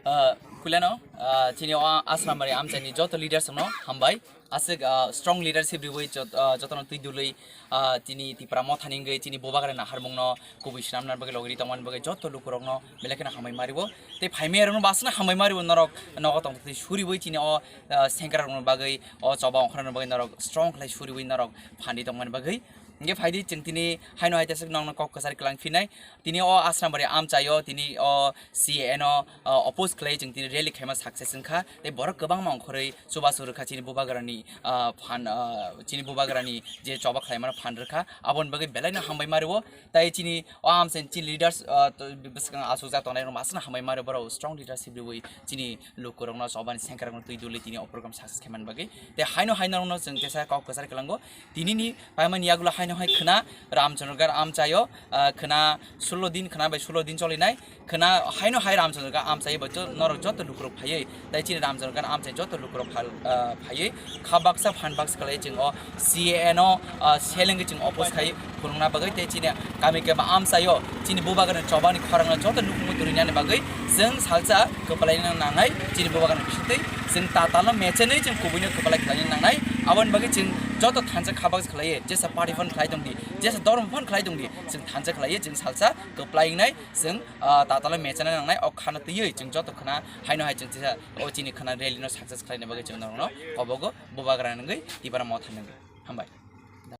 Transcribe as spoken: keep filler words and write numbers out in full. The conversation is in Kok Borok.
Ah, Kuleno, ah, chini o Asrambari amchaini joto leaders no hambai. Aswk, ah, strong leadership riwi jot-, ah, jotono twi dului, ah, chini Tipra Motha ni wngwi chini bubagra naharmung no kubui swnamna bagwi logri tongmani bagwi joto lukurok no belai kheno hambai maribo. Tei phaimai rok no basna hambai maribo norok nogo tong twi suriwi chini o, ah, sengkrak rok no bagwi o choba ongkhorna bagwi norok strong khlai suriwi norok phandi tongmani bagwi. Hingke phaidi chwng tini haino hai tesik nongno kok kwchar kwlang phinai. Tini o Asrambari amchaio tini o C A no, uh, oppose khlai chwng tini rally khaima success wngkha. Tei borok kwbangma ongkhorwi chubachu rwkha chini bubagrani, uh, phan, uh, chini bubagrani je choba khlaimano phan rwkha. Aboni bagwi belaino hambai mario. Tai chini o amchaini chini leaders, uh, to bwskang achukjak tongnai rok masano hambai mario, borok strong leadership riwi chini lukurokno chobani sengkrakno twi duli tini o program success khaimani bagwi. Tei haino haino rokno chwng tesa kok kwchar kwlango. Tinini paimani yagulo haino hai khwna Ramchandragarh amchaio, ah, khwna sullo din, khwna bai sullo din cholinai. Khwna haino hai Ramchandragarh amchai bai jo-, norok joto lukurok phaiwi, tai chini Ramchandragarh amchai joto lukurok phal-, ah, phaiwi kha baksa phan baksa khlai chwng o C A no, ah, selengwi chwng oppose khai phunukna bagwi tei chini kami keba amchaio chini bubagrani chobani khorangno joto nukhumu turinani bagwi chwng salsa kwplaina nangnai chini bubagrani bisingtwi. Chwng tatalno mechenwi chwng kubuino kwplai khlaina nangnai. Aboni bagwi chwng joto thansa kha baksa khlaiwi jesa party phano khlai tongdi, jesa dormo phano khlai tongdi, chwng thansa khlaiwi chwng salsa kwplai wngnai chwng, ah, tatalno mechena nangnai. O khano twiwi chwng joto khwna haino hai chwng tisa o chini khwna rally no success khlaina bagwi chwng norokno kobogo bubagra nungwi Tipra Motha nungwi. Hambai.